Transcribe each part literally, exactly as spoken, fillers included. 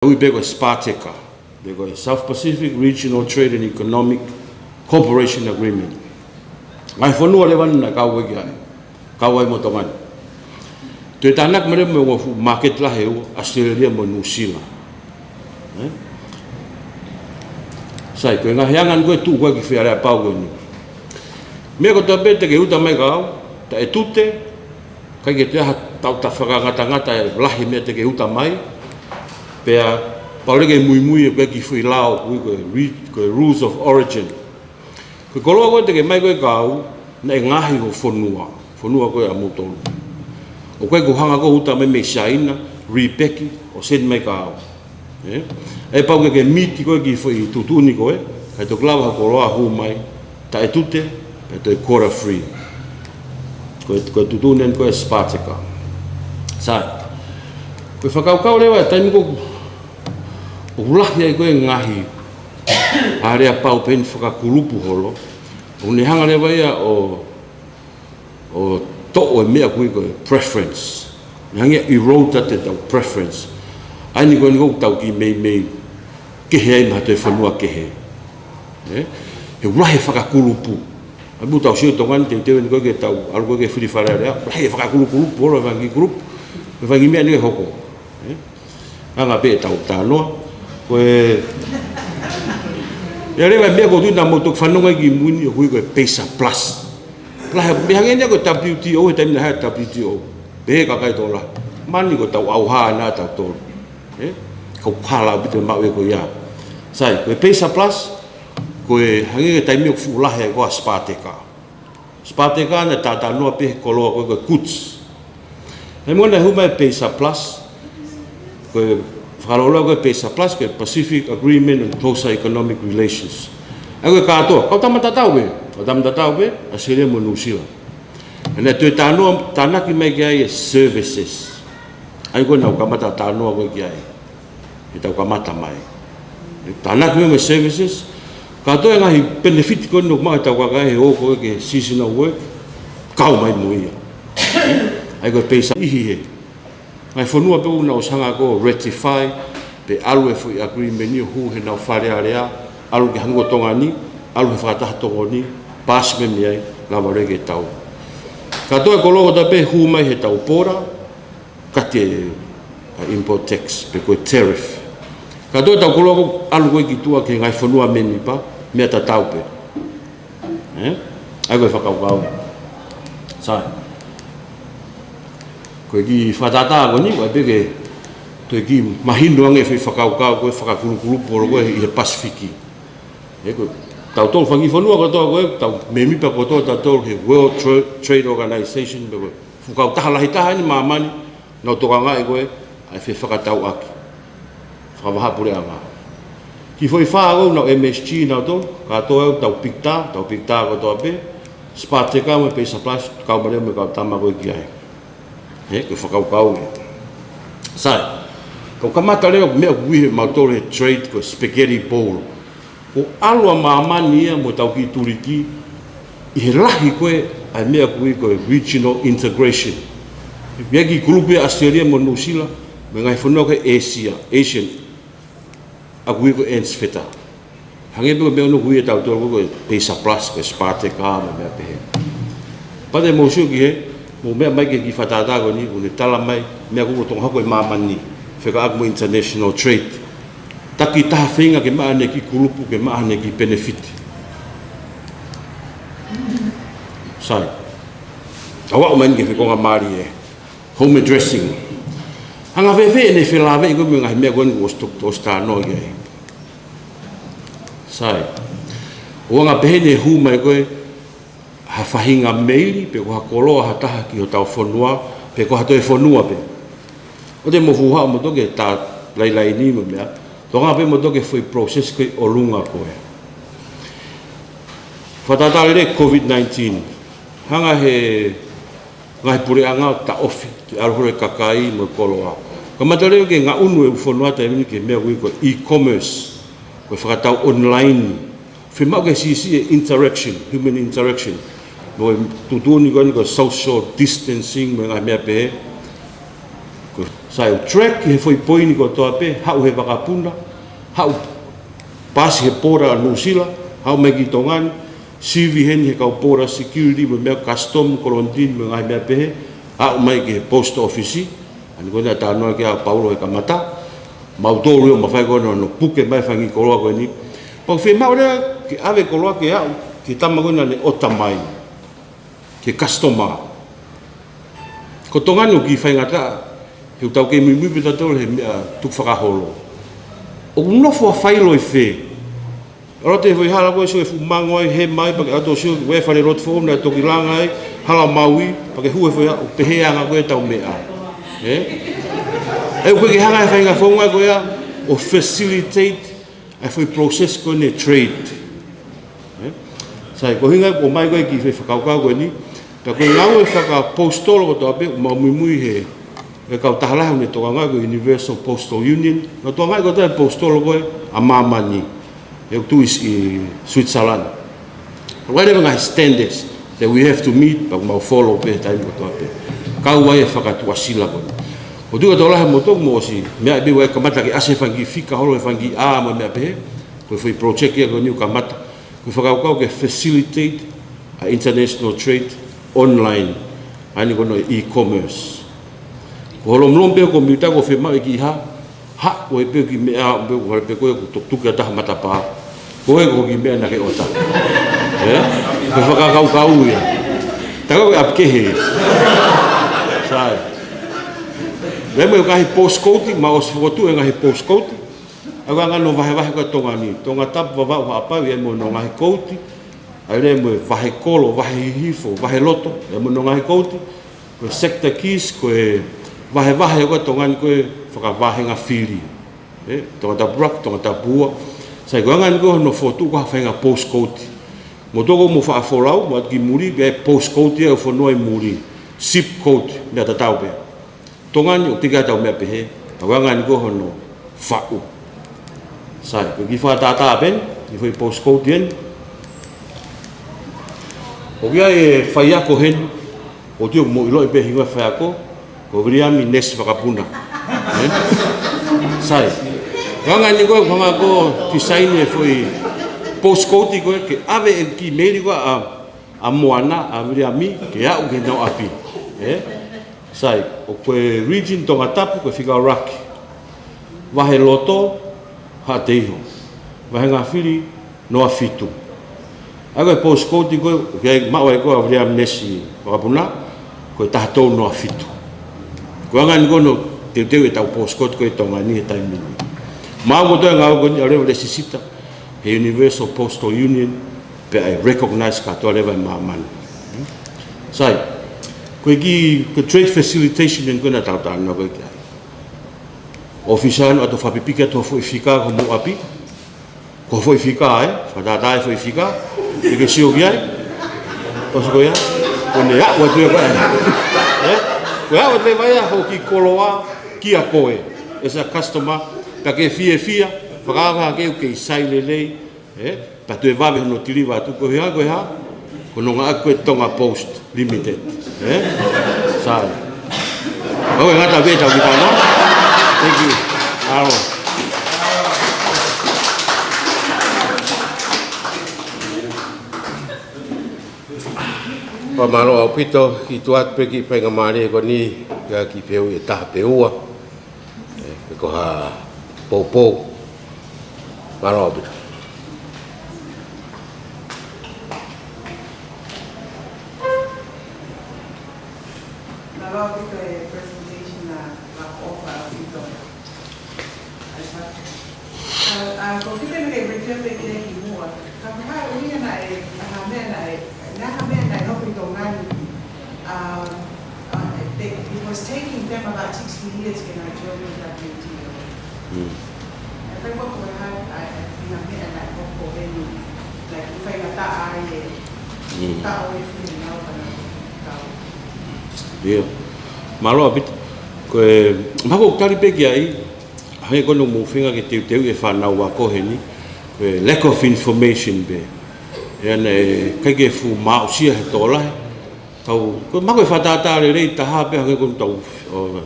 ui pē ko e SPATECA, pe ko e South Pacific Regional Trade and Economic Cooperation Agreement. Ngaahi fonua leva naʻe kau ai ki ai, kau ai mo Tonga ni. Toe tānaki mai leva mo e ongo fuʻu māketi lahi ʻe ua, ʻAositelēlia mo Nuʻusila. Ē? Sai, ko e ngaahi anga eni ko ē ʻoku tuʻu ko ē ki he falealea pau ko eni. Meʻa kotoa pē te ke uta mai kia au, taʻetute, ʻikai ke toe ʻi ai ha tau ta fakangatangata ʻe lahi meʻa te ke uta mai, pea pau leva ke muimui ʻa e kiʻi foʻi lao ʻoku ui ko e re-, ko e rules of origin. Ko e koloa ko ē te ke mai ko ē kia au, naʻe ngaohi ʻi ho fonua, fonua ko ē ʻa moutolu. ʻOku ʻikai ke u hanga ko ē ʻo uta mai mei Siaina, repeki, ʻo send mai kia au. Ē? ʻE pau ke ke miti ko ē kiʻi foʻi tuʻutuʻuni ko ē, kae toki lava ha koloa ʻo hū mai, taʻetute, pea toe quota free. Ko e, ko e tuʻutuʻuni eni ko ē SPATECA. Sai. Ko e fakakaukau leva, taimi ko ē ʻoku lahi ai ko ē ngaahi falealea pau pē eni fakakulupu holo, ʻoku ne hanga leva ia ʻo, ʻo toʻo e meʻa ʻoku ui ko e preference. Ne hanga ia ʻo erode ʻetau preference. ʻA eni ko eni ʻoku tau kiʻi meimei kehe ai mei ha toe fonua kehe. Ē? He ʻoku lahi e fakakulupu. ʻA ia ʻoku tau sio ʻi Tonga ni teuteu eni ko ē ke tau ʻalu ko ē ke fili falealea. Lahi e fakakulukulupu holo e fanga kiʻi kulupu. Mo e fanga kiʻi meʻa eni ke hoko. Ē? Anga pē ʻetau talanoa. Ko e, ʻe leva e meʻa ko ē ʻoku tui naʻa mou toki fanongo ai ki mui ni ʻoku ui ko e PACER Plus. Lahi, meʻa hangē ia ko e WTO, he taimi naʻe ʻi ai e WTO. Pehē ʻe he kakai tokolahi, mani ko ʻetau ʻauha ʻena ʻatautolu. Ē? Kau hala ʻaupito e maʻu ia ko ia. Sai, ko e PACER Plus, ko e hangē ko e taimi ʻoku fuʻu lahi ai ko ē ʻa SPATECA. SPATECA naʻe talanoa pē he koloa ko ē ko e goods. He mo na hū mai PACER Plus, ko e fakalōloa ko ē PACER Plus, ko e Pacific Agreement on Closer Economic Relations. ʻA ia ko e kātoa, kau tama tatau pē, kau tama tatau pē, ʻAositelēlia mo Nuʻusila. Naʻe toe tānaki mai ki ai e services. ʻA ia ko ē naʻa ku kamata talanoa ko ē ki ai he taʻu kamata mai. ʻE tānaki mai mo e services. Kātoa e ngaahi benefit ko eni ʻoku maʻu ʻe he tau kakai he ō ko ē ki he seasonal work, kau mai mo ia. ʻA ia ko e PACER ʻi he ngaahi fonua pē ʻoku nau ʻosi hanga ko ē ʻo ratify, pe ʻalu e foʻi agreement ʻo hū heʻenau falealea, ʻalu ki he hangē ko Tonga ni, ʻalu he fakataha Tonga ni, paasi mai mei ai, lava leva ke tau. Kātoa e koloa kotoa pē hū mai heʻetau border, kati e, ʻa e import tax, pe ko e tariff. Kātoa ʻetau koloa ʻoku ʻalu ko ē ki tuʻa ki he ngaahi fonua mēmipa, meʻa tatau pē. Ē? ʻA ia ko e fakakaukau. Sai. Ko e kiʻi fakatātā ko eni, ʻoku ʻai pē ke toe kiʻi mahino ange e foʻi fakakaukau ko ē fakakulukulupu holo ko ē ʻi he Pasifiki. Ē, ko ē, tautolu fanga kiʻi fonua kotoa ko ē, tau mēmipa kotoa tautolu he World Tra-, Trade Organization, pe ko e fuʻu kautaha lahi taha eni ʻi māmani, naʻa nau tokangaʻi ko ē ʻa e fefakatauʻaki fakavahaʻapuleʻanga. Kiʻi foʻi fā ko ē naʻa nau M S G nautolu, kātoa ʻa ʻetau PICTA, ʻetau PICTA kotoa pē, SPATECA mo e PACER Plus, kau mai leva mo e kau tama ko ē ki ai. Ē, ko e fakakaukau ē. Sai, kau kamata leva ko e meʻa ʻoku ui ʻe mautolu he trade ko e spaghetti bowl. Ko e ʻalu ʻa māmani ia mo ʻetau kiʻi tuliki ʻi he lahi ko ē ʻa e meʻa ʻoku ui ko e regional integration. ʻI he kiʻi kulupu ʻa ʻAositelēlia mo Nuʻusila, mo e ngaahi fonua ko ē ʻĒsia, Asian, ʻoku ui ko e ANZFTA. Hangē pē ko e meʻa ʻoku ui ʻe tautolu ko e PACER Plus, ko e SPATECA, mo e meʻa pehē. Pea te mou sio ki he, mou meʻa mai ki he kiʻi fakatātā ko eni, ʻoku ne tala mai, meʻa ʻoku lolotonga hoko ʻi māmani, fekauʻaki mo e international trade. Takitaha feinga ke maʻu haʻane kiʻi kulupu, ke maʻu haʻane kiʻi benefit. Sai. Kau aʻu mai eni ki he fekonga mālie. Home addressing. Anga fēfē ʻene felāveʻi ko ē mo e ngaahi meʻa ko eni kuo ʻosi to-, ʻosi talanoa ki ai. Sai. ʻOku anga pehē ʻene hū mai ko ē ha faʻahinga meili, pe ko ha koloa ha taha ki hotau fonua, pe ko ha toe fonua pē. ʻOua te mou fuʻu haʻu moutolu ke ta lailai ni mo e meʻa. Tokangaʻi pē moutolu ki he foʻi process ko ē ʻi ʻolunga ko ē. Fakatātā lelei COVID nineteen. Hanga ʻe he ngaahi puleʻanga ʻo taʻofi, ke ʻalu holo e kakai mo e koloa. Kamata leva ke ngaʻunu e ʻū fonua taimi ni ki he meʻa ʻoku ui ko e e-commerce, ko e fakatau online. Fiemaʻu ke siʻisiʻi e interaction, human interaction. Mo e tuʻutuʻuni ko eni ko e social distancing, mo e ngaahi meʻa pehē. Sai, ʻo track ki he foʻi poini kotoa pē, haʻu he vakapuna, haʻu paasi he pora ʻa Nuʻusila, haʻu mai ki Tonga ni, sivi heni he kau pora security mo e meʻa custom, quarantine mo e ngaahi meʻa pehē, haʻu mai ki he post office, ʻa eni ko ena talanoa ki ai ʻa Paulo he kamata, mautolu ia ʻoku mafai ko ena ʻo puke mai e fanga koloa ko eni. Pea ʻoku fiemaʻu leva ke ʻave koloa ke aʻu ki he tama ko ena naʻe ʻota mai, ki he customer. Ko Tonga ni ʻoku kiʻi faingataʻa, he ʻoku tau kei muimui pē tautolu he meʻa tukufakaholo. ʻOku nofo ʻa failo ʻi fē? ʻAlu atu he foʻi hala ko ē, sio e fuʻu mango ai, hema ai, pea ke ʻalu atu ʻo sio, ʻoku ʻi ai e fale lotu foʻou naʻe toki langa ai, hala Maui, pea ke hū he foʻi hala, ʻoku pehē ʻa e anga ko ē ʻetau meʻa. Ē? ʻE, ʻoku ʻikai ke hanga ʻe he faʻahinga founga ko ia ʻo facilitate ʻa e foʻi process ko eni e trade. Ē? Sai, ko e ʻuhinga ia ʻoku ʻomai ko ē e kiʻi foʻi fakakaukau ko eni, pea ko e ngāue fakapositolo kotoa pē, ʻoku mau muimui he, he kau taha lahi ʻoku ne tokangaʻi ko e Universal Postal Union, naʻe tokangaʻi kotoa e positolo ko ē ʻa māmani, ʻoku tuʻu ʻi, ʻi Switzerland. ʻOku ʻi ai leva e ngaahi standards that we have to meet, pea ʻoku mau follow pē he taimi kotoa pē. Kau ai e fakatuʻasila ko eni. ʻOku tuʻu kotoa lahi mo tō mo ʻosi, meʻa pē ʻoku kamata ke ʻasi e fanga kiʻi fika holo he fanga kiʻi ʻā mo e meʻa pehē, ko e foʻi project ia ko eni ʻoku kamata, ko e fakakaukau ke facilitate ʻa e international trade online, ʻa eni ko hono e-commerce. Ko hoʻo lomolomo pē ho komiuta ʻoku fiemaʻu e kiʻi hā, hā, ko e pē kiʻi meʻa, pē ko e pē ko ē ʻoku tukutuku ʻi ha taha matapā. Ko e ko e kiʻi meʻa naʻa ke ʻota. Ē? Ko e fakakaukau ia. Taku ko e ʻapi kehe. Sai. Lele mo e ngaahi postcode, mau ʻosi fokotuʻu e ngaahi postcode. ʻA ia ko e anga hono vahevahe ko ē ʻa Tonga ni. Tongatapu, Vavaʻu, Haʻapai, ʻi ai mo hono ngaahi kouti. ʻA ia lele mo e Vahekolo, Vahehihifo, Vaheloto, ʻi ai mo hono ngaahi kouti. Ko e sector keys, ko e vahevahe ko ē ʻa Tonga ni ko e fakavahenga fili. Ē, Tongatapu ʻuluaki, Tongatapu ua. Sai, ko e anga eni ko ē hono fokotuʻu ko ē ha faʻahinga postcode. Mo toko mo faʻa folau, mo ʻatu ki muli, pea ʻi ai e postcode ia ʻoku fonua ʻi muli. Zip code, meʻa tatau pē. Tonga ni ʻoku teʻeki ai ke tau meʻa pehē, ka ko e anga eni ko ē hono faʻu. Sai, ko e kiʻi fakatātā pē eni, kiʻi foʻi postcode eni. ʻOku ʻi ai e faiako heni, ʻoku ou tui ʻoku mou ʻiloʻi pē e hingoa e faiako, ko Viliami Nesi Vakapuna. Ē? Sai. Ko e anga eni ko ē, ko e anga ko ē ʻoku design e foʻi postcode ko ē, ke ʻave e kiʻi meili ko ē ʻa, ʻa Moana, ʻa Viliami, ke aʻu ki heʻenau ʻapi. Ē? Sai, ʻoku ko e region Tongatapu, ko e fika ʻuluaki. Vaheloto, Haʻateiho. Vahenga fili, noa fitu. ʻA ia ko e postcode ko ē, ʻoku ʻi ai, maʻu ai ko ē ʻa Viliami Nesi Vakapuna, ko e taha tolu noa fitu. Ko e anga eni ko ē hono teuteu ʻetau postcode ko ē ʻi Tonga ni he taimi ni. Maʻu kotoa e ngāue ko eni ʻa e lelei e sisita, he Universal Postal Union, pea ʻe recognize kātoa leva ʻe māmani. Sai, ko e kiʻi, ko e trade facilitation eni ko ē naʻa tau talanoa ko ē ki ai. ʻOfisa ʻoku ʻatu ʻo fakapipiki atu ho foʻi fika ki homou ʻapi. Ko ho foʻi fika, ē? Fakatātā e foʻi fika. Ke ke sio ki ai. ʻOsi ko ia. Ko ʻene aʻu atu ia ko ē. Ē? Ko e aʻu atu leva ia hoʻo kiʻi koloa kia koe. As a customer. Pea ke fiefia. Fakaava ke u kei sai lelei. Ē? Pea toe vave hono tiliva atu ko e hā, ko e hā? Ko hono ngāueʻaki ko ē Tonga Post Limited. Ē? Sai. ʻOku ngata pē ʻetau kiʻi talanoa. Thank you. Alo. Pea mālō ʻaupito, kiʻi tuʻu atu pē kiʻi faingamālie ko eni, ka kiʻi fehuʻi ʻe taha pe ua. Ē, pe ko ha poupou. Mālō ʻaupito. Mālō ʻaupito e presentation ʻa, ʻa ʻOfa ʻaupito. ʻA, ʻa, ko e kiʻi meʻa ke brief pē ki he kimuʻa. Ka ko e hā e ʻuhinga naʻe, ha meʻa naʻe, naʻe ha meʻa naʻe hoko ʻi Tonga ni, um, uh, they, it was taking them about sixty years ke nau join the W T O. Mm. ʻE fai ko e hā, ʻa, ʻa e ʻuhinga meʻa naʻe hoko heni, like, ʻi he faingataʻa ai e, mm, taʻu e fili nau kana kau. ʻIo. Mālō ʻaupito. Ko e, mahalo ʻoku tali pē ki ai, hangē ko ʻene mou feinga ke teuteuʻi e fānau ako heni, ko e lack of information pē. ʻE ʻikai ke fuʻu maʻusia he tokolahi. Tau, ko e mahalo ko e fakatātā lelei taha pē hangē ko ʻetau, ʻo,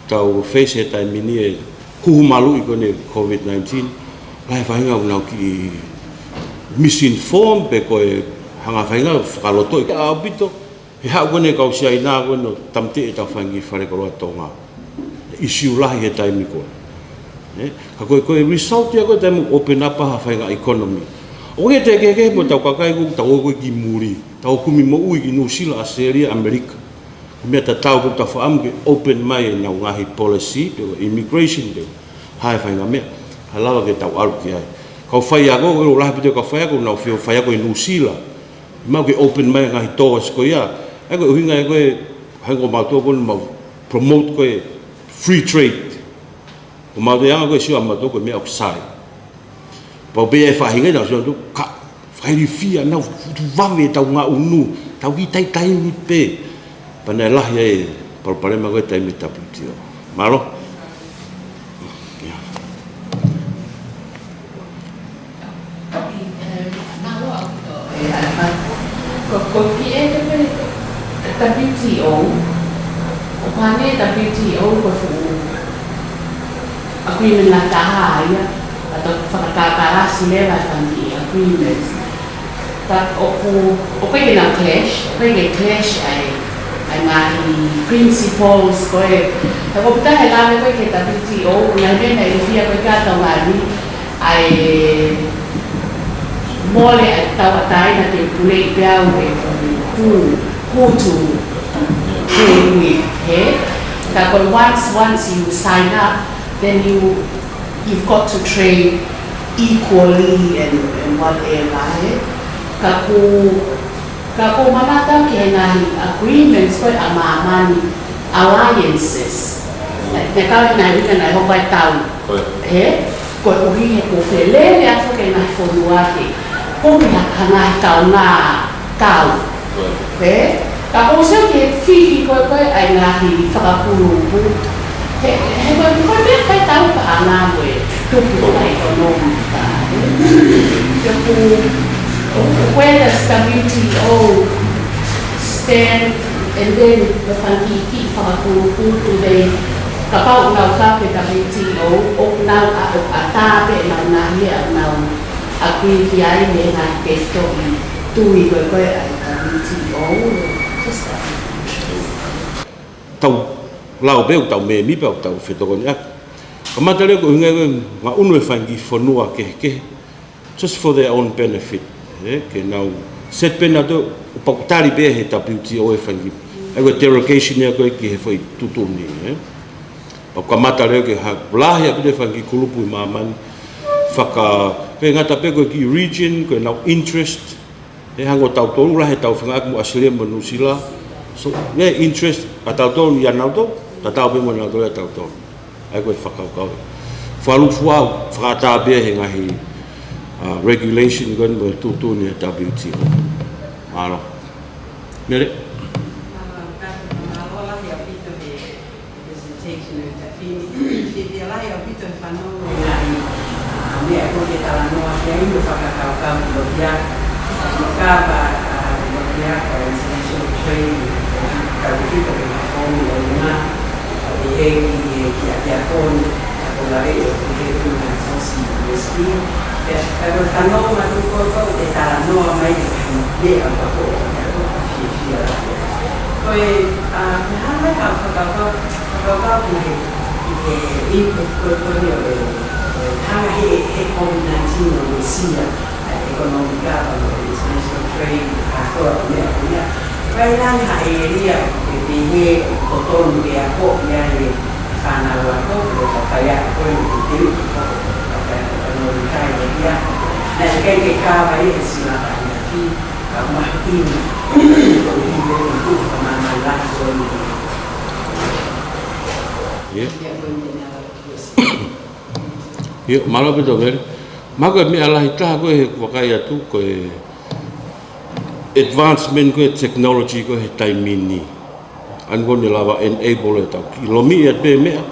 Tau face he taimi ni e huhu maluʻi ko eni COVID nineteen, lahi e faʻahinga ʻoku nau kiʻi misinform pe ko e hanga faʻahinga fakalotoʻi ʻaupito. He haʻu ko eni e kau Siaina ko eni ʻo tāmateʻi ʻetau fanga kiʻi fale koloa Tonga. Issue lahi he taimi ko ē. Ē, ka ko e, ko e result ia ko e taimi open up ha faʻahinga economy. ʻOku ʻikai ke kehekehe mo ʻetau kakai ʻoku tau ō ko ē ki muli, tau kumi moʻui ki Nuʻusila, ʻAositelēlia, ʻAmelika. Ko e meʻa tatau ko ʻetau fakaʻamu ke open mai ʻenau ngaahi policy, pe ko e immigration, pe ko e hā e faʻahinga meʻa, kae lava ke tau ʻalu ki ai. Kau faiako, ʻoku lahi ʻaupito e kau faiako ʻoku nau fie faiako ʻi Nuʻusila. Mau ke open mai e ngaahi doors ko ia. ʻA ia ko e ʻuhinga ia ko ē, hangē ko mautolu ko eni mau promote ko e free trade. Ko mautolu ia ko e sio ʻa mautolu ko e meʻa ʻoku sai. Pau pē ʻe faʻahinga ʻenau sio atu, ka fakailifia, nau futu vave ʻetau ngaʻunu, tau kiʻi taimi pē. Pea naʻe lahi ai e palopalema ko ē taimi WTO. Mālō. Ko, ko e kiʻi ʻeke pē, WTO, ʻoku hangē WTO ko e fuʻu agreement lahi taha ia, ʻa e fakakākālasi leva e fanga kiʻi agreements. Ka ʻoku, ʻoku ʻikai ke nau clash, ʻoku ʻikai ke clash ʻa e, ʻa e ngaahi principles ko ē. Ka ko e pita he lave ko ē ki he WTO, ko e ngaahi meʻa naʻe ilifia ko ē kia Tonga ni, ʻa e mole ʻa e tauʻatāina ke puleʻi pē au e who, who to trade with, hē? Ka ko e once, once you sign up, then you, you've got to trade equally and, and whatever, hē? Ka ʻoku, ka ʻoku ou manatu ki he ngaahi agreements ko ē ʻa māmani, alliances. Naʻe, naʻe kau he ngaahi ʻuhinga naʻe hoko ai e tau. Ko ia. Hē? Koeʻuhi he kuo felele atu ki he ngaahi fonua ke kumi ha, ha ngaahi kaungā tau. Ko ia. Hē? Ka ʻoku ou sio ki he Fili ko ē, ko ē ʻa e ngaahi fakakulupu. He, he ko e, ko e meʻa fai tau ka ʻanga mo e tupu fakaʻekonōmika. He ʻoku, ʻo, where does WTO stand, and then the fanga kiʻi fakakulupu, do they, kapau ʻoku nau kau ki he WTO, ʻoku nau ʻa, ʻatā pē ʻenau ngaahi meʻa ʻoku nau agree ki ai mei he ngaahi tefitoʻi tui ko ē ko ē ʻa e WTO. Just a few countries. Tau lau pē ʻoku tau mēmipa, ʻoku tau fetokoniʻaki. Kamata leva ko e ʻuhinga ko e ngaʻunu e fanga kiʻi fonua kehekehe, just for their own benefit, ē? Ke nau set pē nautolu, ʻo pau ke tali pē he WTO e fanga kiʻi, ʻa ia ko e derogation ia ko ē ki he foʻi tuʻutuʻuni, ē? Pea kamata leva ke hā, lahi ʻaupito e fanga kiʻi kulupu ʻi māmani, faka, ʻikai ngata pē ko e kiʻi region, ko ʻenau interest, ē, hangē ko tautolu lahi ʻetau fengāueʻaki mo ʻAositelēlia mo Nuʻusila. So, ne interest ʻa tautolu ia nautolu, tatau pē mo nautolu ia tautolu. ʻA ia ko e fakakaukau. Fakalūkufua, fakaʻatā pē he ngaahi, uh, regulation ko eni mo e tuʻutuʻuni ʻa e WTO. Mālō. Mele. Mālō, ka, mālō lahi ʻaupito he presentation ʻa e Tafini. Fiefia lahi ʻaupito he fanongo ʻi he ngaahi, ā, meʻa ko ē ke talanoa ki ai mo e fakakaukau ki loto ia. Mo e kava, ā, ki loto ia ko e international trade, ā, ka ʻoku fika ke ka fomi ʻo ʻuhinga, ā, ʻi he ki, ʻi he ki ʻapiako ni, ʻa ko e lave ʻo ki he ʻuhinga fosi ʻi he U S D. Pea, ka ko e fanongo atu ko ē ke talanoa mai ki he meʻa ko ē, ko e fiefia lahi. Ko e, ā, ko e hā mai ka fakakaukau, fakakaukau ki he, ki he input ko ē ko eni ʻo e, ʻo e hanga he, he COVID nineteen ʻo uesia ʻa e ʻekonōmika, ʻa e international trade, ʻa ko e meʻa ko ia. Ko e hā nai ha ʻēlia ʻoku ke pehē ʻoku totonu ke akoʻi ai e fānau ako, pe ko e faiako, pe ko e teuteu, pe ko e faiako ʻekonōmika ia. Naʻe ʻikai ke kava ia he sila ka ia ki, ka mahino, ko e ʻi he ʻoku fakamāmani lahi ko eni. ʻIo. ʻIo, mālō ʻaupito Mele. Mahalo ko e meʻa lahi taha ko ē he vakai atu ko e advancement ko ē technology ko ē he taimi ni. ʻA ia ko eni lava enable e tau kiʻi lomiʻi atu pē meʻa,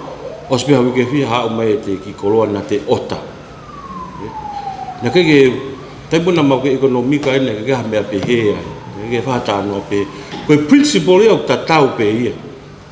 ʻosi pē ha uike fiha haʻu mai e kiʻi koloa naʻa te ʻota. Naʻe ʻikai ke, taimi naʻa mau kei ʻekonōmika ai, naʻe ʻikai ke ha meʻa pehē ai. Naʻe ʻikai ke fakatalanoa pē. Ko e principle ia ʻoku tatau pē ia.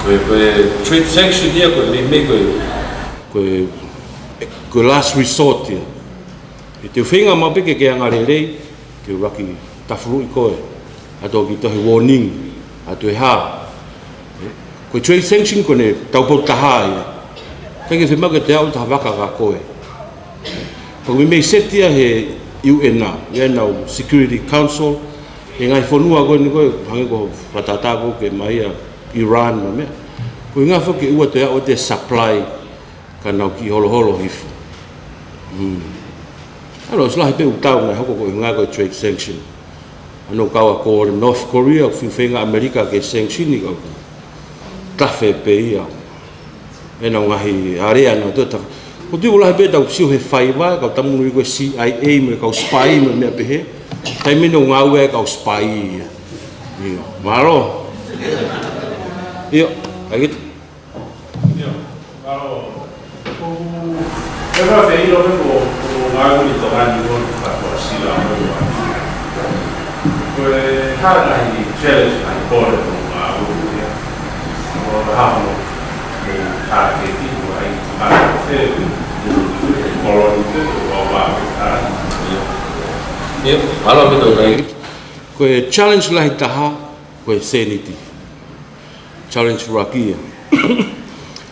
Ko e, ko e trade sanction ia, ko e meimei, ko e, ko e, ko e last resort ia. ʻE te u feinga maʻu pē ke ke angalelei, ke u laki tafuluʻi koe, ʻa toki tohi warning, ʻa toe hā. Ko e trade sanction ko ʻene taupou taha ia. ʻIkai ke fiemaʻu ke te aʻu ʻo tau vaka kia koe. Ko e meimei seti ia he U N, ʻa ʻenau Security Council, he ngaahi fonua ko eni ko e hangē ko e fakatātā ko ē ke ʻomai ʻa Iran mo e meʻa. Ko e ʻuhinga foki ke ʻoua toe aʻu ʻo toe supply ka nau kiʻi holoholo hifo. Hmm. ʻAlu, ʻosi lahi pē ʻū tau naʻe hoko ko e ʻuhinga ko e trade sanction. ʻA ia ʻoku kau ʻa ko North Korea, ʻoku fiu feinga ʻAmelika ke sanction ʻi ka ʻoku tafe pē ia. ʻEnau ngaahi area naʻa nau toe tafe. ʻOku tuʻu lahi pē ʻetau sio he faiva, kau tamunu ko e C I A mo e kau spy mo e meʻa pehē. Taimi naʻa nau ngāue ai e kau spy ia. ʻIo, mālō. ʻIo, ʻai ke ʻIo, mālō. ʻOku, ʻe mafeino pē ko, ko ngāue ʻi Tonga ni ko e fakaʻosi la mo e. Ko e hā e ngaahi challenge, ngaahi pole ko ngāue ia. Ko e hā mo e hā ke ki, ko e hā ke ki, ko e koloni pē, ko e vā, ko e hā. ʻIo, mālō pē tau kai. Ko e challenge lahi taha, ko e sēniti. Challenge ʻuluaki ia.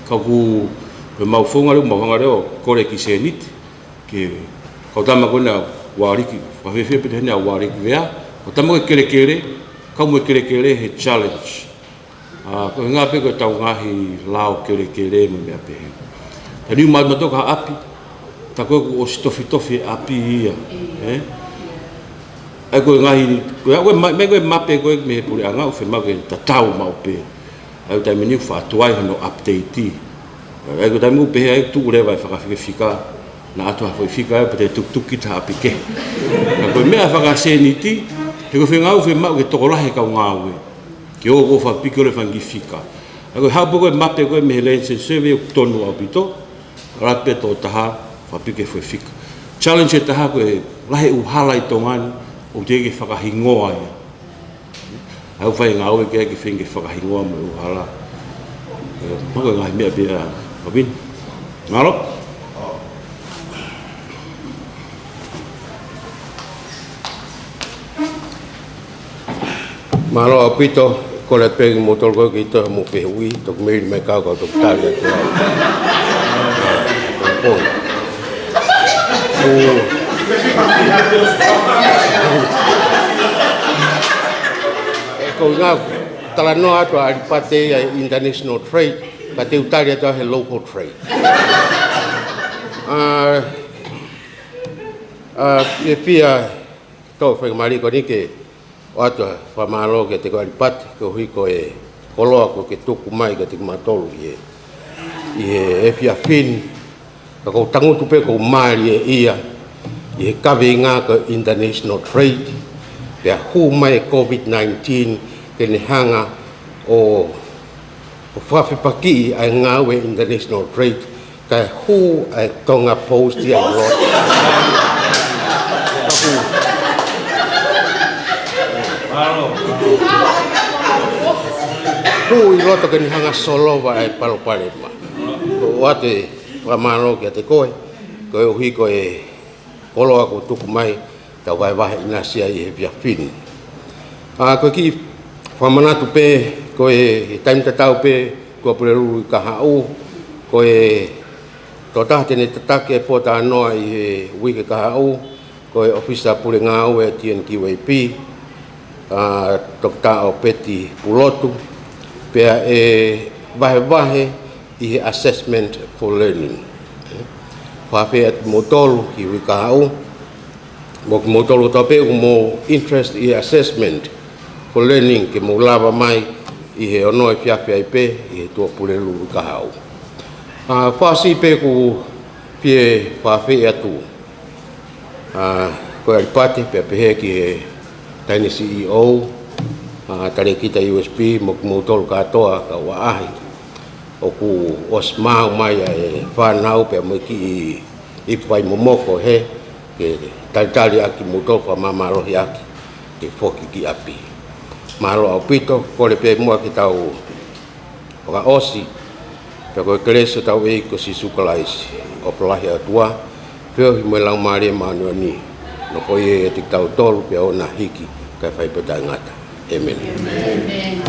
Ka ʻoku, ko ʻemau founga leva, ʻemau founga leva ʻo kole ki he sēniti, ke kau tama ko ena Ualiki, ʻoku fiefia pē ʻene Ualiki vea, kau tama ko e kelekele, kau mo e kelekele he challenge. ʻA, ko e ʻuhinga pē ko ʻetau ngaahi lao kelekele mo e meʻa pehē. Taimi ni ʻoku mātuʻaki ʻapi, tā ko ē kuo ʻosi tofitofi e ʻapi ia, ē? ʻA ia ko e ngaahi, ko e, ko e ma-, meʻa ko e mape ko ē mei he puleʻanga ʻoku fiemaʻu ke tatau maʻu pē. ʻA ia ko e taimi ni ʻoku faʻa tuai hono update. ʻA ia ko e taimi ʻoku pehē ai tuku leva e fakafikafika. Naʻa ʻoatu ha foʻi fika ia pea te tukutuku ki ha ʻapi kehe. Ka ko e meʻa fakasēniti, he ko e feinga ʻoku fiemaʻu ke tokolahi e kau ngāue. Ke ō ʻo fakapiki ʻo lele e fanga kiʻi fika. ʻA ia ko e haʻu pē ko e mape ko ē mei he Land Survey ʻoku tonu ʻaupito. ʻAlu atu pē toko taha, fakapiki e foʻi fika. Challenge ʻe taha ko e lahi e ʻū hala ʻi Tonga ni, ʻoku teʻeki ke fakahingoa ia. ʻA ia ʻoku fai e ngāue ke ʻai ke feinga ke fakahingoa mo e ʻū hala. ʻE, pea ko e ngaahi meʻa pē ia, Pavin. Mālō. Mālō ʻaupito, kole pē kimoutolu ko ē ke toe mou fehuʻi, toki meili mai kau kau toki tali atu au. Pon. ʻOku, ʻe, ko e ʻuhinga talanoa atu ʻa ʻAlipate ia he international trade, ka te u tali atu au he local trade. ʻA, ʻa, ʻe pia Tau fai mali ko eni ke ʻoatu e fakamālō kiate koe ʻAlipate, koeʻuhi ko e koloa kuo ke tuku mai kiate kimautolu ʻi he, ʻi he efiafi ni. Ka ʻoku ou tangutu pē ʻoku mālie ia, ʻi he kaveinga ko e international trade, pea hū mai e COVID nineteen, ke ne hanga ʻo, ʻo fakafepakiʻi ʻa e ngāue international trade, kae hū ʻa e Tonga Post ia ʻi loto. Hū ʻi loto ke ne hanga ʻo solova ʻa e palopalema. ʻOatu e fakamālō kiate koe, koeʻuhi ko e koloa kuo tuku mai, tau vahevahe ʻinasi ai he efiafi ni. ʻA, ko e kiʻi fakamanatu pē, ko e taimi tatau pē, Tuʻapulelulu ʻi Kahaʻu, ko e tokotaha te ne tataki e pōtalanoa ʻi he uike kahaʻu, ko e ʻOfisa Pule Ngāue ʻa e T N Q A P, ʻa, Toketā ʻOpeti Pulotu, pea ʻe vahevahe ʻi he assessment for learning. Fakaafeʻi atu kimoutolu ki he uike kahaʻu, mo kimoutolu kotoa pē ʻoku mou interest ʻi he assessment for learning ke mou lava mai ʻi he ono efiafi ai pē ʻi he Tuʻapulelulu ʻi Kahaʻu. ʻA, fasi pē ʻoku fie fakaafeʻi atu, ʻa, ko e ʻAlipate, pea pehē ki he taʻahine C E O, ʻa, Talēkita U S P, mo kimoutolu kātoa kau ʻaʻahi ʻoku ʻosi maʻu mai ʻa e fānau pea mo e kiʻi ipu vai momoko he, ke talitali ʻaki kimoutolu, fakamāmālohi ʻaki ke foki ki ʻapi. Mālō ʻaupito, kole pē muʻa ke tau fakaʻosi, pea ko e kelesi ʻa hotau ʻEiki ko Sīsū Kalaisi, ʻofa lahi ʻa e ʻOtua, feohi mo e Laumālie Māʻoniʻoni, nofoʻia ʻiate kitautolu pea ʻoua naʻa hiki kae fai pē ʻo taʻengata. ʻĒmeni.